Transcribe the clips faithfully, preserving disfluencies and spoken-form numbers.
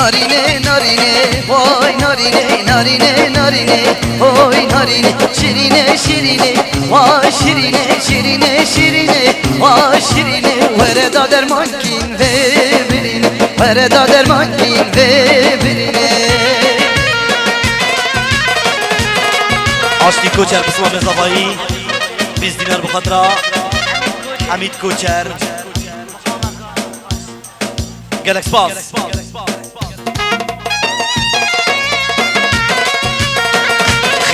Narîne, narîne, vay narîne, narîne, narîne, oy narîne, şirîne, şirîne, vay şirîne, şirîne, şirîne, vay şirîne, were da dermankîn vê birîne, were da dermankîn vê birîne. Aştî Koçer, Bismamê Zavayî, bîst dînar bi xatira Hemîd Koçer. Gelek spas.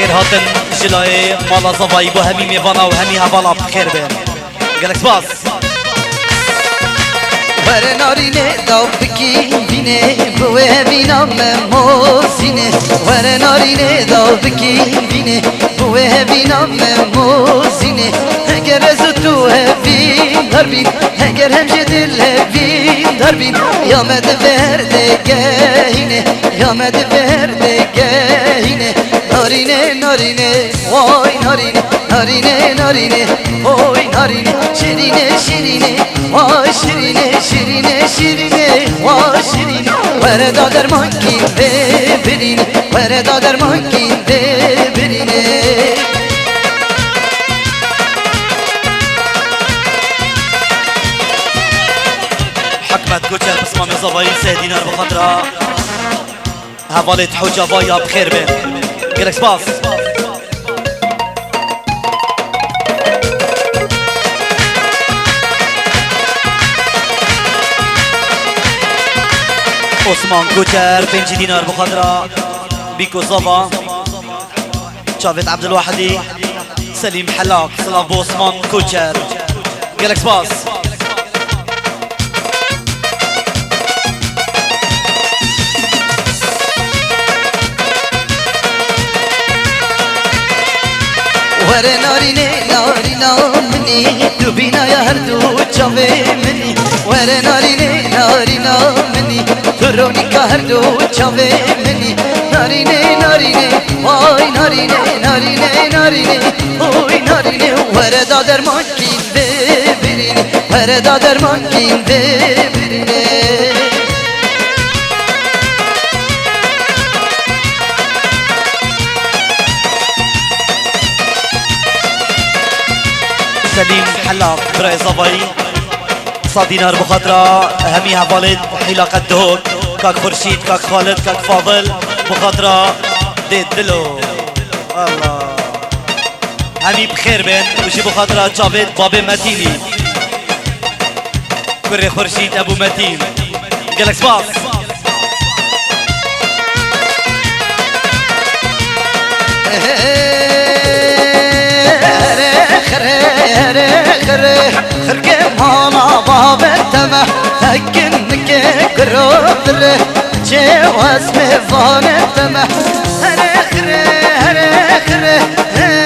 Xêr hatin ji layê mala Zavayî, bo hemî mêvana û hemî hevala bi xêr bin. Gelek spas. Were narîne daw bikî vînê, bi wê vîna me mozîne. Were narîne daw bikî vînê, bi wê vîna me mozîne. Heger ez û tu hevîndar bîn, heger hem jî dil hevîndar bîn, ya me di vê herdê gehîne, ya me di vê herdê gehîne. Narîne, narîne, vay narîne, narîne, narîne, oy narîne, şirîne, şirîne, vay şirîne, şirîne, şirîne, vay şirîne. Were da dermankîn vê birîne, were da dermankîn vê birîne. Hikmet Koçer, Bismamê Zavayî, sê dînar bi xatira hevalê Tihoca Vaya bi xêr bin. Gelek spas. Osman Koçer, pêncî dînar bi xatira Bîko Zava. Çavêt Ebdulwahidî, Selîm Helak, silav bo Osman Koçer. Gelek spas. Were narîne, narîna minî, tu bînaya her du çavê minî. Were narîne, narîna minî, tu ronîka her du çavê minî. Narîne, narîne, vay narîne, narîne, narîne, oy narîne. Were da dermankîn vê birîne, were da dermankîn vê birîne. Selîm Helak, birayê Zavayî, sed dînar bi xatira hemî hevalên Hîlaqet Duhok, kak Xurşîd, kak Xalid, kak Fadil, bi xatira dê dilo. Allah. Hemî bi xêr bin û jî bi xatira çavêt babê Metînî. Kurê Xurşîd Ebû Metîn. Gelek spas. Here, here, here, here, xirkê mala babê te me, tekin nike girotire, çê wes mêvanê te me. Here, here, here, here.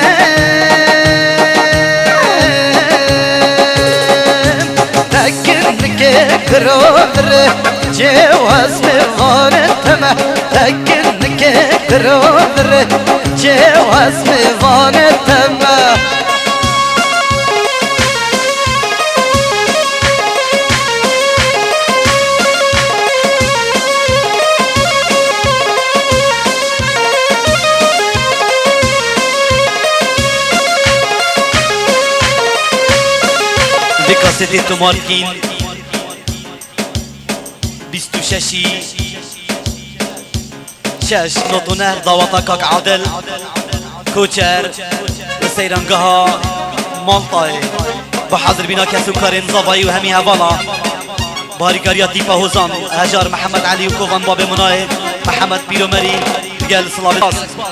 Tekinnikê girovir, çê wes mêvanê te me. Tekinnikê girovir, çê wes mêvanê te me. Vê kasetê tomar dikîn bîst û şeşî şeş nod û neh daweta kak Adil Koçer li seyrangeha Maltayê. Bi hazirbîna kes û karên Zavayî û hemî hevala. Bi harîkariya tîpa hozan Hejar Mihemed Elî û kovan babê Munayê Mihemed Pîromerî digel silavê.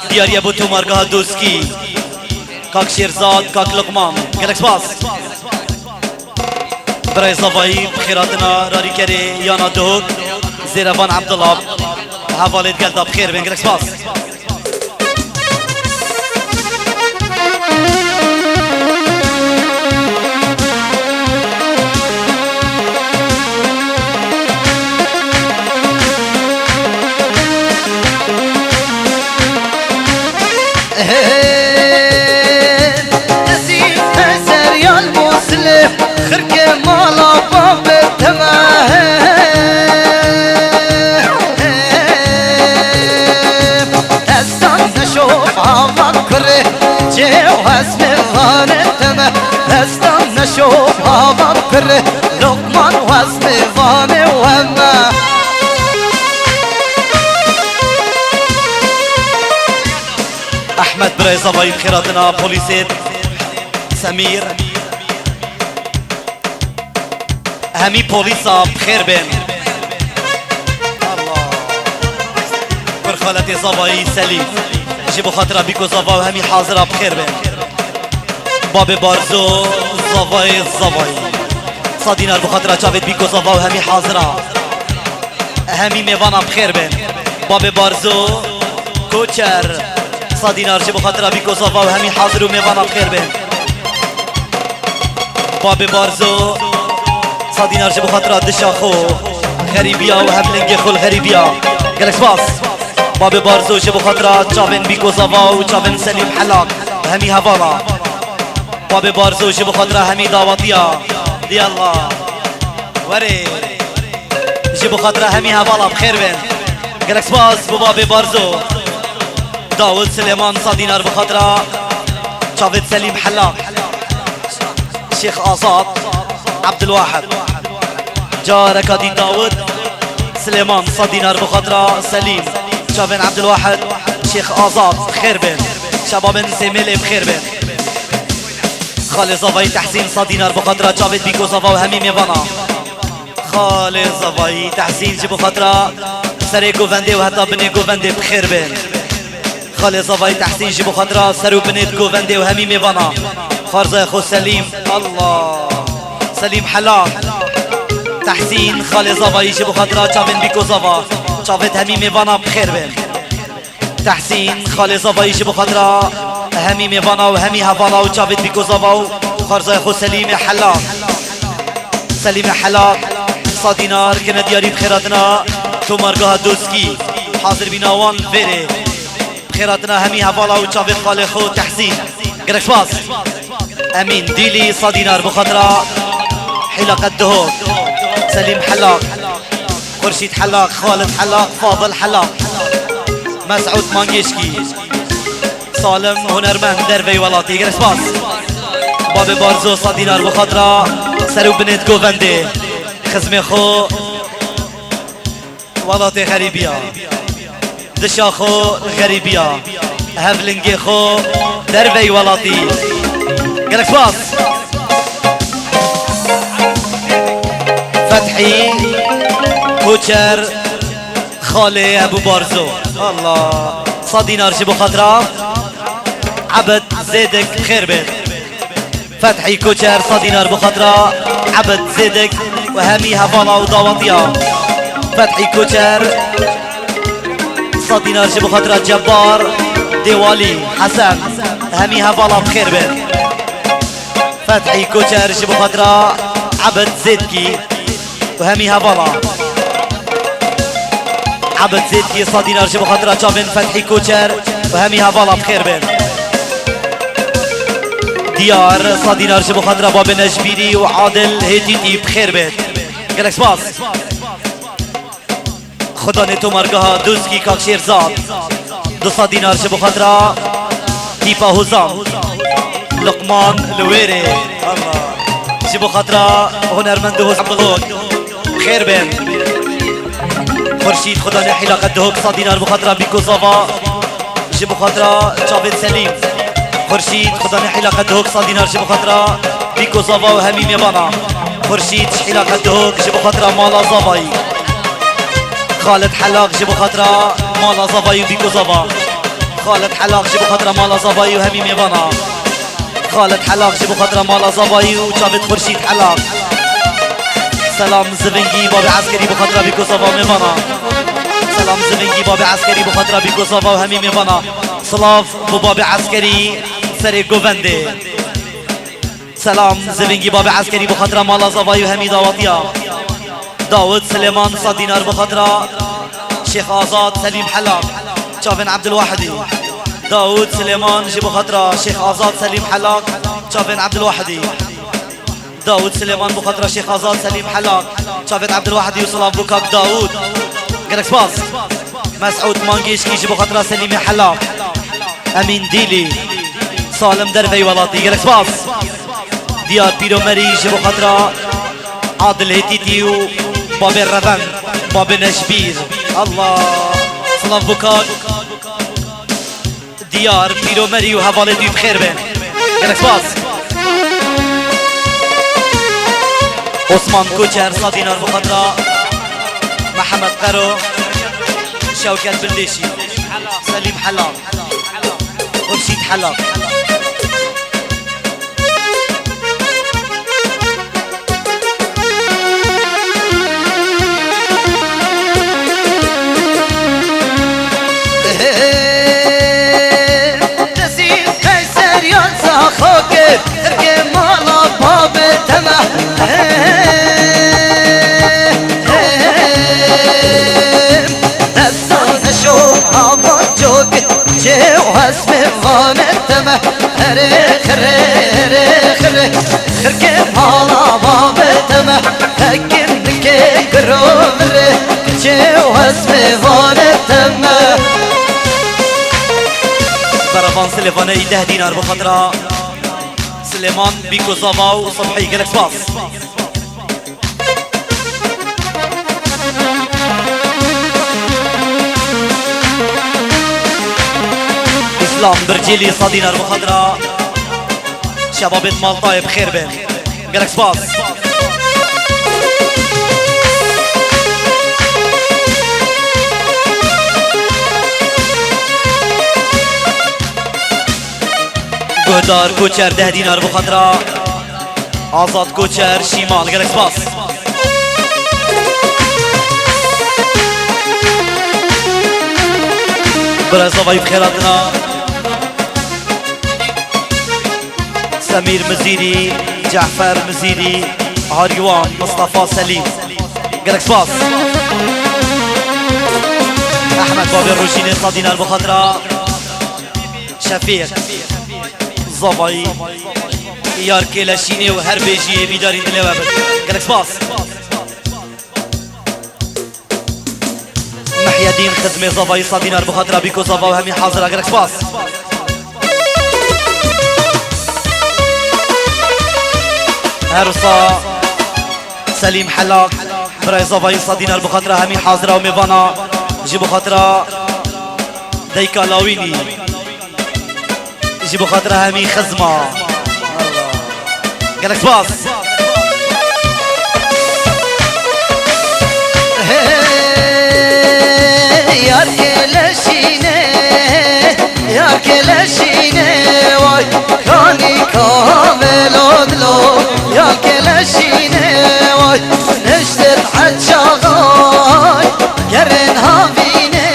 Diyariye bo tomargeha Doskî, kak Şêrzad, kak Luqman. Gelek spas. Birayê Zavayî, bi xêr hatina rarîkerê Yana Duhok, Zêrevan Ebdullah, hevalê digel de bi xêr bên. Gelek spas. Ezî Ezer yal Muslim, xirkê mala babê te me. Şoba van pir Lokman wez mêvanê we me. Ehmed birê zavayî bi xêr hatina polîsê Semîr. Hemî polîsa bi xêr bên. Allah. Kur xaletê zavayî Selîm. Ji bo xatira bîko zava û hemî hazira bi xêr bên. Babê Barzo, zavayê zavayî. Sa dînar bi xatira çavêt bîko zava û hemî hazira. Hemî mêvana bi xêr bên. Babê Barzo, Koçer. Sa dînar ji bo xatira bîko zava û hemî hazir û mêvana bi xêr bên. Babê Barzo, sa dînar ji bo xatira dişa xwe, xerîbiya û hevlingê xwe li xerîbiya. Gelek spas. Babê Barzo ji bo xatira çavên bîko zava û çavên Selîm Helak, hemî hevala. Babê Barzo ji bo xatira hemî dawatiya. Diyallah. Werê. Ji bo xatira hemî hevala bi xêr bên. Gelek spas bo babê Barzo. Dawud Silêman sa dînar bo xatira çavêt Selîm Helak. Şêx Azad, Abdulwahid. Careka dî Dawud Silêman sa dînar bo xatira Selîm. Çavên Abdulwahid, Şêx Azad, xêr bên. Şebabên Sêmêlê bi xêr bên. Xalê Zavayî Tehsîn sa dînar bo xatira çavêt bîko zava û hemî mêvana. Xalê Zavayî Tehsîn ji bo xatira serê govendê û heta binê govendê bi xêr bên. Xalê Zavayî Tehsîn ji bo xatira ser û binê govendê û hemî mêvana. Xwarzaya xwe Selîm, Allah. Selîm Helal. Tehsîn, Xalê Zavayî ji bo xatira çavên bîko zava. Çavêt hemî mêvana bi xêr bên. Tehsîn, Xalê Zavayî ji bo xatira hemî mêvana û hemî hevala û çavêt bîko zava û xwarzaya xwe Selîmê Helal. Selîmê Helal, sa dînar kene diyarî bi xêratina tomargeha Doskî. Hazir bîna wan vêrê. Bi xêratina hemî hevala û çavêt xalê xwe Tehsîn. Gelek spas. Emîn Dîlî, sa dînar bo xatira Hîlaqet Duhok. Selîm Helal. Xurşîd Helak, Xalid Helak, Fadil Helak. Mesûd Mangêşkî. Salim, hunermend derveyî welatî. Gelek spas. Babê Barzo, sa dînar bo xatira ser û binêt govendê. Xizmê xwe welatê xerîbiya. Dişa xwe xerîbiya. Hevlingê xwe derveyî welatî. Gelek spas. Fethî Koçer, xalê Ebû Barzo. Allah. Sa dînar ji bo xatira Ebed Zêdik xêr bê. Fethî Koçer, sa dînar bo xatira Ebed Zêdik û hemî hevala û dawatiya. Fethî Koçer, sa dînar ji bo xatira Cebbar, Dêwalî, Hesen, hemî hevala bi xêr bin. Fethî Koçer ji bo xatira Ebed Zêdkî û hemî hevala. Ebed Zêdkî, sa dînar ji bo xatira çavên Fethî Koçer û hemî hevala bi xêr bin. Diyar, sa dînar ji bo xatira babê Necbîrî û Adil Hêtîtî bi xêr bin. Gelek spas. Xudanê tomargeha Dûskî Kak Şêrzad. Du sed dînar ji bo xatira Tîpa Hozan. Luqman li wêrê. Allah. Ji bo xatira hunermend Hozan Bilok. Xêr bên. Xurşîd Xudanê Hîlaqet Duhok, sed dînar bo xatira Bîko Zava. Ji bo xatira çavêt Selîm. Xurşîd, Xudanê Hîlaqet Duhok, sed dînar ji bo xatira Bîko Zava û hemî mêvana. Xurşîd, Hîlaqet Duhok, ji bo xatira mala Zavayî. Xalid Helaq, ji bo xatira mala Zavayî û Bîko Zava. Xalid Helaq, ji bo xatira mala Zavayî û hemî mêvana. Xalid Helaq, ji bo xatira mala Zavayî û çavêt Xurşîd Helaq. Selam Zivingî, babê Eskerî, bo xatira Bîko Zava û mêvana. Selam Zivingî, babê Eskerî, bo xatira Bîko Zava û hemî mêvana. Silav bo babê Eskerî, serê govendê. Selam Zivingî, babê Eskerî, bo xatira mala Zavayî û hemî dawatiya. Dawud Silêman, sed dînar bo xatira Şêx Azad, Selîm Helaq, çavên Ebdulwahidî. Dawud Silêman, ji bo xatira Şêx Azad, Selîm Helaq, çavên Ebdulwahidî. Dawud Silêman, bo xatira Şêx Azad, Selîm Helaq, çavêt Ebdulwahidî û silav bo kak Dawud. Gelek spas. Mesûd Mangêşkî, ji bo xatira Selîmê Helaq. Emîn Dîlî. Salim derveyî welatî. Gelek spas. Diyar Pîromerî ji bo xatira Adil Hêtîtî û babê Revend, babê Neşbîr. Allah! Silav bo kak. Diyar Pîromerî û hevalê wî bi xêr bin. Gelek spas. Osman Koçer, sed dînar bo xatira Mihemed Qero, Şewket Bildeşî, Selîm Helal, Xurşîd Helal. Destî Qeyseriyan saxo kir, xirkê mala babê te me. Desta neşo hava cok, çê û hesmê vanê te me. Herê xirê, herê xirê, xirkê mala babê te me. Hekin dikê giro virê, çê û hesmê vanê te me. Beravan Silêvanê deh dînar bo xatira Silêman, Bîko Zava û Subhî, gelek spas. Îslam Bircêlî, sed dînar bo xatira şebabê Maltayê bi xêr bin. Gelek spas. Guhdar Koçer, deh dînar bo xatira Azad Koçer, Şîmal, gelek spas. Bira Zavayî bi xêr hatina. Semîr Mizîrî, Cefer Mizîrî, Harîwan, Mistefa Selîm. Gelek spas. Ehmed Babê Rojînê, sed dînar bo xatira Şefîq Zavayî, Yarkê Leşînê û her bêjiyê bîdarî dilê we bin. Gelek spas. Mihyedîn Xizmê Zavayî, sed dînar bo xatira Bîko Zava û hemî hazira, gelek spas. Her wisa Selîm Helak, birayê Zavayî, sed dînar bo xatira hemî hazira û mêvana, ji bo xatira dayika Lawînî. Ji bo xatira hemî xizma. Gelek spas. Hey, yar keleşîne, yar keleşîne, way, kanî kavelo dilo, yar keleşîne, way, neştet heta çaxay, gerên havîne,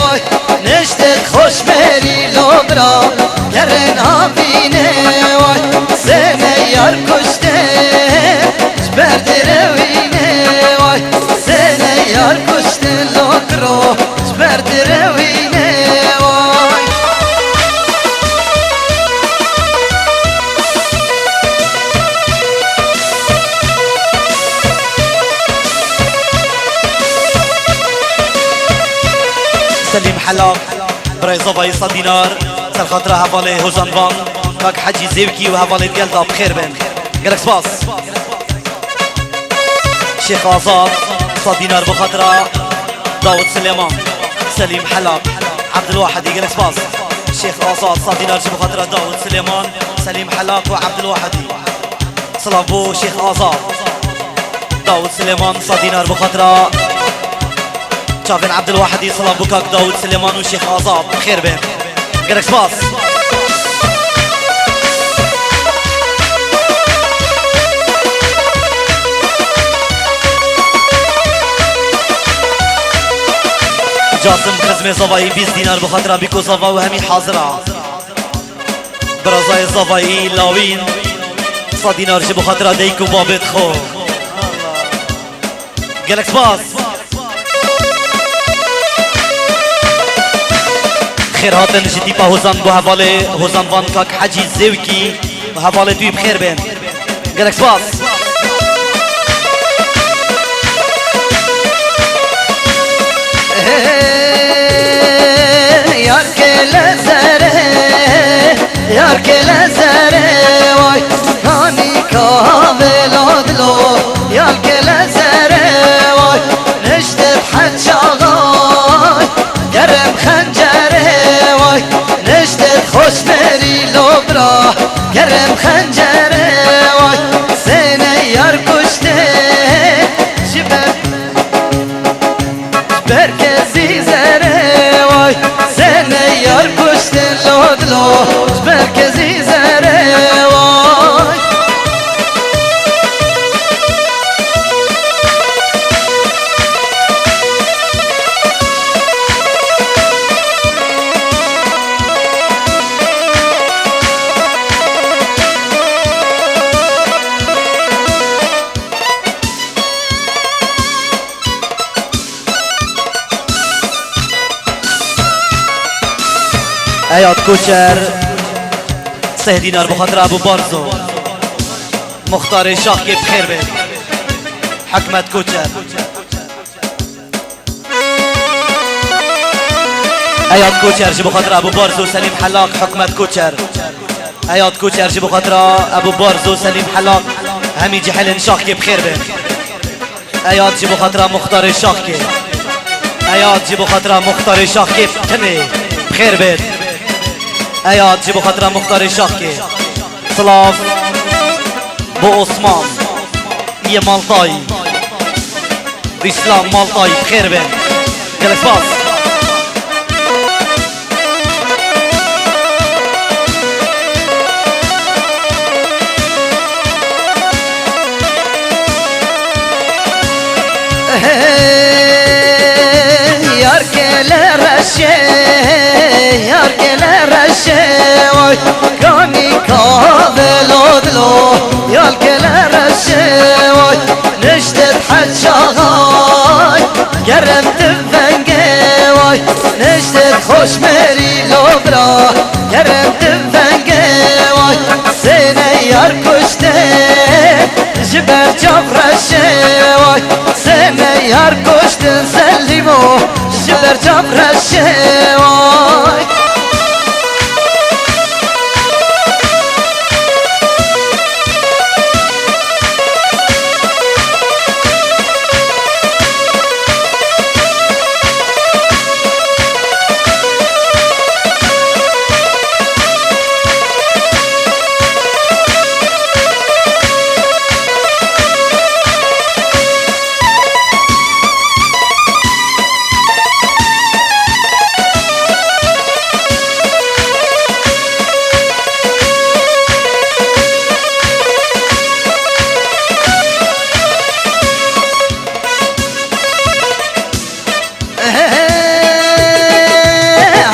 way. Niştet xoş berî lo bira, gerên havîne way. Sêne yar kuşte, ji ber direwîne way. Sêne yar kuşte lo kiro, ji ber direwîne way. Selîm Helak, birayê Zavayî sed dînar, ser xatira hevalê Hozanvan, kak Hecî Zêwkî û hevalê digel de bi xêr bin. Gelek spas. Şêx Azad, sed dînar bo xatira Dawud Silêman, Selîm Helak, Ebdilwahidî, gelek spas. Şêx Azad, sed dînar jî bo xatira Dawud Silêman, Selîm Helak û Ebdilwahidî. Silav bo Şêx Azad. Dawud Silêman, sed dînar bo xatira çavên Ebdilwahidî, silav bo kak Dawud Silêman û Şêx Azad. Bi xêr bin. Gelek spas. Casim Xizmê Zavayî, bîst dînar bo xatira Bîko Zava û hemî hazira. Birazayê Zavayî Lawîn, sed dînar ji bo xatira dayik û babê xwe. Gelek spas. Xêr hatin ji tîpa Hozan bo hevalê Hozanvan kak Hecî Zêwkî û hevalê tu yî bi xêr bên. Gelek spas. Hey, yar kele zere, yar kele zere, vay, kanî Xencere vay, sêne yar kuştê, ji ber, ji ber kezî zere vay, sêne yar kuştê lo dilo, ji ber kezî zere vay. Eyad Koçer, seh dînar bi xatira Ebû Barzo. Muxtarê Şaxkê bi xêr be. Hikmet Koçer. Eyad Koçer ji bo xatira Ebû Barzo, Selîm Helaq, Hikmet Koçer. Eyad Koçer ji bo xatira Ebû Barzo, Selîm Helaq, hemî cihilên Şaxkê bi xêr be. Eyad ji bo xatira Muxtarê Şaxkê. Eyad ji bo xatira Muxtarê Şaxkê tenê bi xêr be. Eyad ji bo xatira Muxtarê Şaxkê. Silav bo Osman yê Maltayî. Îslam Maltayî bi xêr be. Gelek spas. Hey, yar kele reşe, yar kele reşe, oy, kanî kavelo dilo, yar kele reşe, oy, niştet heçaxay, kerem ti venge, oy, niştet xoşmerî lo bira, kerem ti venge, oy, sêne yar kuşte, ji ber çav reşe, oy, sêne yar kuştin Selîmo, ji ber çav reşe, oy.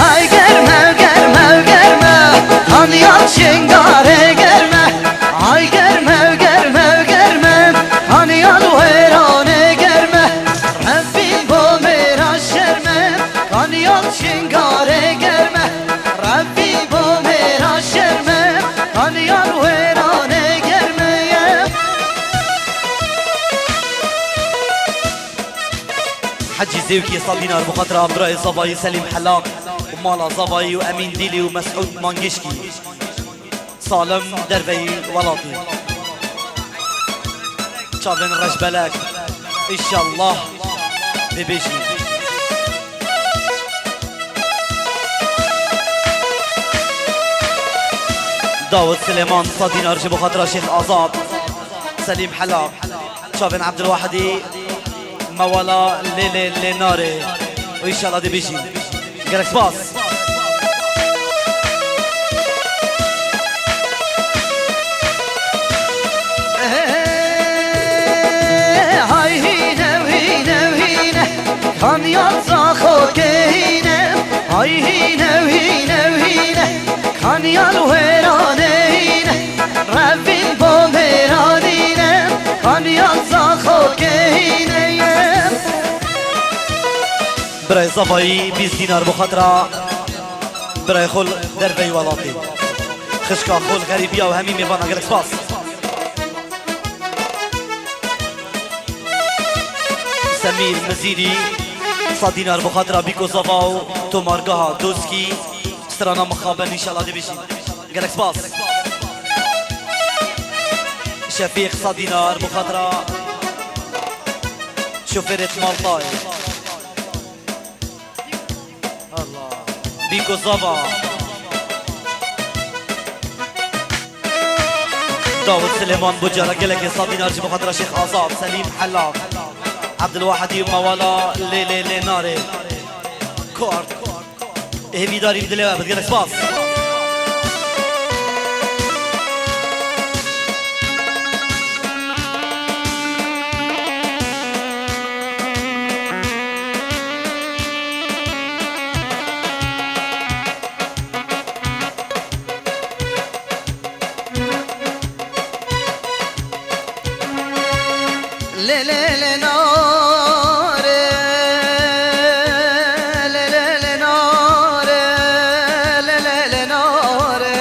Hay germe, germe, germe, Kanyal Şingarê germe. Hay germe, germe, germe, Kanyal Wêranê germe. Revîn bo mêra şerme, Kanyal Şingarê germe. Revîn bo mêra şerme, Kanyal Wêranê germe ye. Hecî Zêwkî sed dînar bi xatira birayê Zavayî Selîm Helaq û mala Zavayî û Emîn Dîlî û Mesûd Mangişkî. Salim derveyî welatî. Çavên reşbelek. Înşallah dibêjî. Dawid Silêman sed dînar ji bo xatira Şêx Azad. Selîm Helaq. Çavên Ebdulwahidî, Mewala Lêlê Lênarê û înşallah dibêjî. Gelek spas. Hay hîne, hîne, hîne, Kanyal Zaxokê hîne. Hay hîne, hîne, hîne, Kanyal Wêranê hîne. Revîn bo mêranîne, Kanyal Zaxokê hîne ye. Birayê Zavayî bîst dînar bo xatira birayê xwe li derveyî welatê. Xişka xwe li xerîbiya û hemî mêvana gelek spas. Semîr Mizîrî sed dînar bo xatira Bîko Zava û tomargeha Doskî. Strana mixaben înşallah dibêjî. Gelek spas. Şefîq sed dînar bo xatira şofêrê Maltayê. Allah. Bîko Zava. Dawid Silêman bo cara gelekê sed dînar ji bo xatira Şêx Azad, Selîm Helal, Ebdilwahidî û Mewala Lê Lê Lê Narê. Kort. Hêvîdarî bi dilê we bit. Gelek spas. Lê lê lê nare, lê lê lê nare, lê lê lê nare.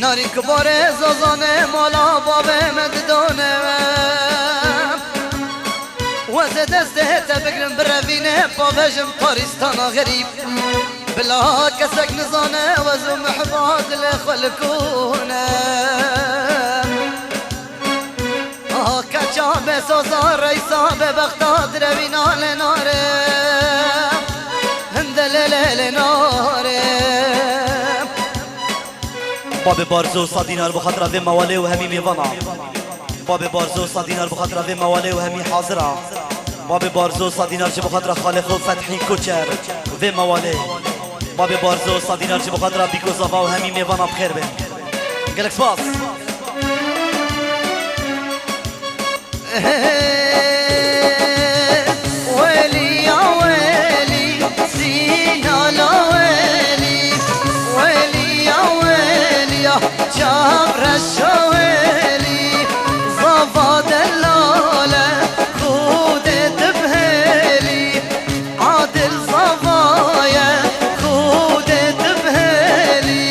Narî kibarê zazanê mala bavê me didane. Wezê destê te bigrin birevîne, pavêjim parîstana xerîb. Bila kesek nizane, wez û mihba dilê xwe li kûne. Ah, keça be soza reysa be bexta direwîna lê nare. Hinde lê lê lê nare. Babê Barzo, sed dînar bi xatira vê mewalê û hemî mêvana. Babê Barzo, sed dînar bi xatira vê mewalê û hemî hazira. Babê Barzo, sed dînar jî bi xatira xalê xwe Fethî Koçer vê mewalê. Babê Barzo, sed dînar jî bi xatira Bîko Zava û hemî mêvana bi xêr bên. Gelek spas. Welî ya welî, Sînala welî, welî ya welî ya, çavreşa welî, zava delale, xûdê dibhêlî, adil zava ye, xûdê dibhêlî.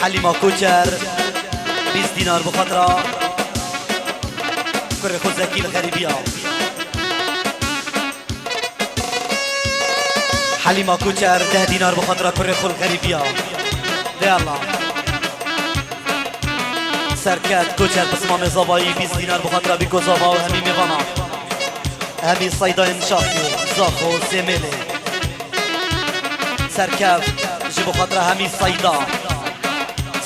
Helîma Koçer, bîst dînar bi xatira kurê xwe Zekî li xerîbiya. Helîma Koçer, deh dînar bi xatira kurê xwe li xerîbiya. De Allah. Serket Koçer, pismamê zavayî, bîst dînar bi xatira Bîko Zava û hemî mêvana. Hemî seydayên şaxiyê, Zaxo, Sêmêlê. Serkev ji bo xatira hemî seyda.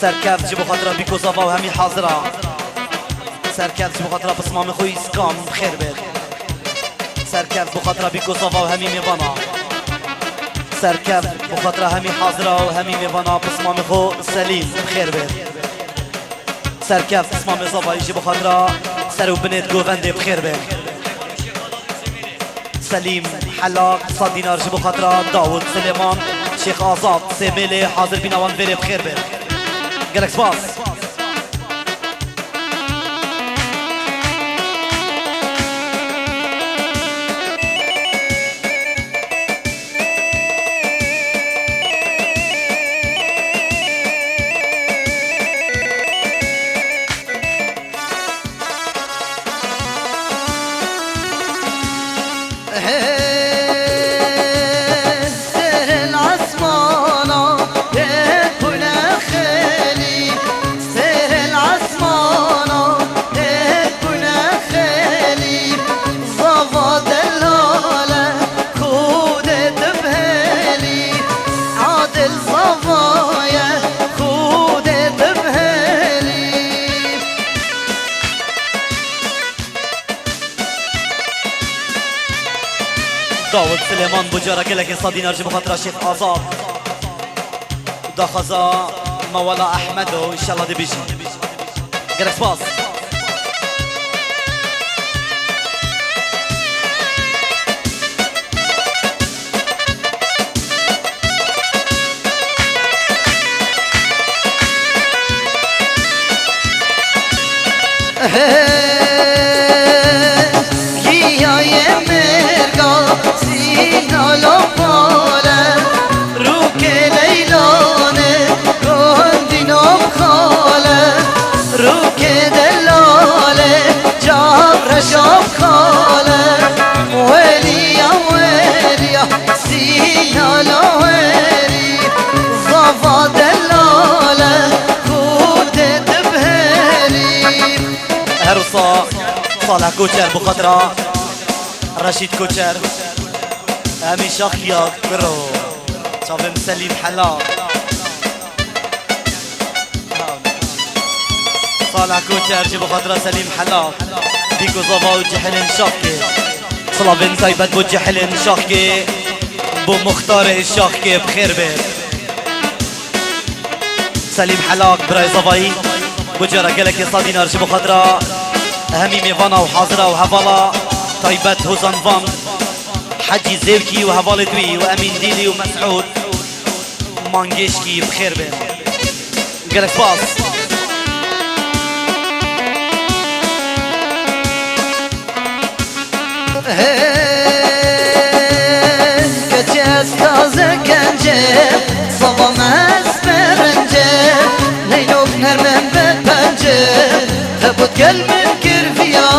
Serkev ji bo xatira Bîko Zava û hemî hazira. Serkev ji bo xatira pismamê xwe Îskan bi xêr bêt. Serkev ji bo xatira Bîko Zava û hemî mêvana. Serkev ji bo xatira hemî hazira û hemî mêvana pismamê xwe Selîm bi xêr bêt. Serkev pismamê zavayî ji bo xatira ser û binêt govendê bi xêr bêt. Selîm Helal, sed dînar ji bo xatira Dawud Silêman, Şêx Azad, Sêmêlê, hazir bîna wan vêrê bi xêr be. Gelek spas. Xûdê dibhêlî, adil zava ye, Xûdê dibhêlî. Dawid Silêman bo cara gelekê sed dînar ji bo xatira Şêx Azad. Daxwaza Mewala Ehmed o, înşallah dibêjî. Gelek spas. Hey, giya ye mêrga, sîna lopale, rûkê leylane, gondî nobxale, rûkê delale, çavreşa bixale, welîya welîya, sîna lawerî, zava delale, Xûdê dibhêlî. Her wisa Salih Koçer bi xatira Reşîd Koçer. Hemî şaxiya kuro. Çavên Selîm Helal. Salih Koçer ji bo xatira Selîm Helal. Dîk û zava û cihilên Şaxkê. Silavên taybet bo cihilên Şaxkê. Bo muxtarê Şaxkê bi xêr be. Selîm Helak, birayê zavayî, bo cara gelekê sed dînar ji bo xatira hemî mêvana û hazira û hevala taybet Hozan Van, Hecî Zêwkî û hevalê wî û Emîn Dîlî û Mesûd Mangêşkî bi xêr bin. Gelek spas. Hey, keçê ez taze genc im, savan ez pê rinc im, neynok nermin be penc im, tebût gel min kir viya.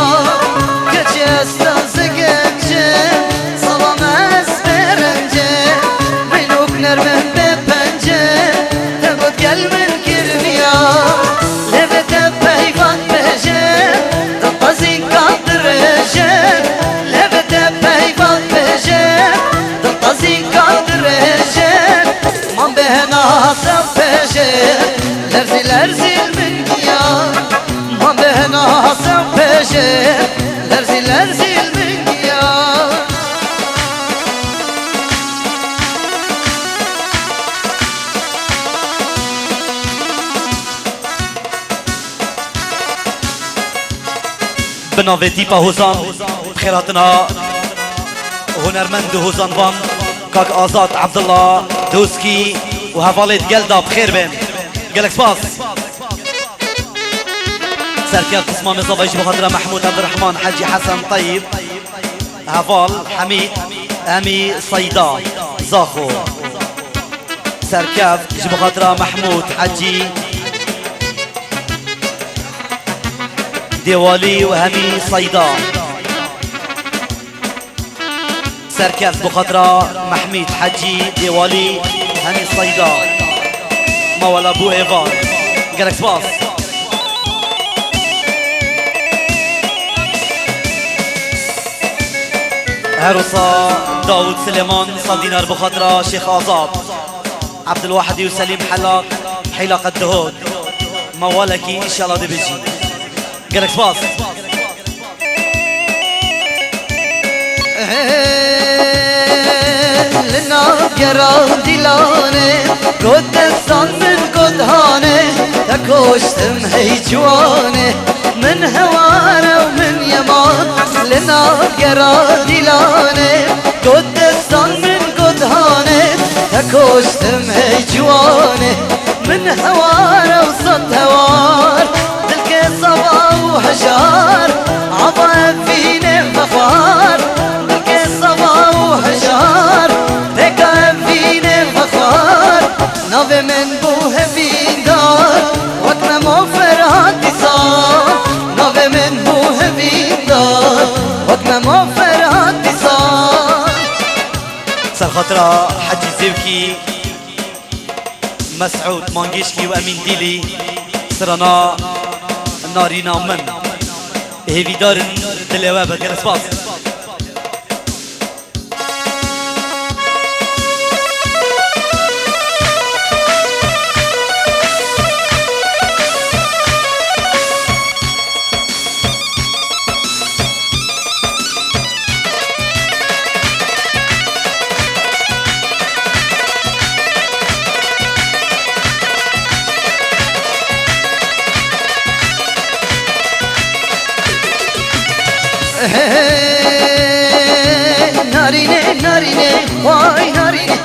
Keçê ez taze genc im, savan ez pê rinc im, neynok nermin be penc im, tebût gel min kir viya. Lê vê te peyvan bêje, diltazî ka dirêje, lê vê te peyvan bêje, diltazî ka dirêje, man bêhna te pêje, lerzî lerzî min giya, man bêhna te pêje, lerzî lerzî min giya. Bi navê Tîpa Hozan, bi xêr hatina hunermend û hozanvan, kak Azad Abdullah Doskî û hevalê digel de bi xêr bin. Gelek spas. Serkeft pismamê zavayî ji bo xatira Mehmûd Ebdirehman Hecî Hesen Teyîb. Heval Hemîd Emî Seyda Zaxo. Serkeft ji bo xatira Mehmûd Hecî Dêwalî û Hemî Seyda. Serkeft bo xatira Mehmîd Hecî Dêwalî Hemî Seyda. Mawela bû êvar. Gelek spas. Her wisa Dawûd Silêman sed dînar bo xatira Şêx Azad. Ebdulwahidî û Selîm Helaq, Hîlaqet Dihot. Mawalekî înşallah dibêjî. Gelek spas. Li nav gera dîlanê, got destan min got hanê, te koştim hey ciwanê, min hewar ew min yeman. Li nav gera dîlanê, got destan min got hanê, te koştim hey ciwanê. Min hewar ew sed hewar, dilkê sava û hejar, ava evînê vexwar, dilkê sava û hejar, pêka evînê vexwar. Navê min bû hevîndar, wek Memo Ferhat dîsa. Navê min bû hevîndar, wek Memo Ferhat dîsa. Ser xatira Hecî Zêwkî, Mesûd Mangêşkî û Emîn Dîlî, sirana Narîna Min. Hêvîdar in dilê we be. Gelek spas. Hey, narîne, narîne, way narîne.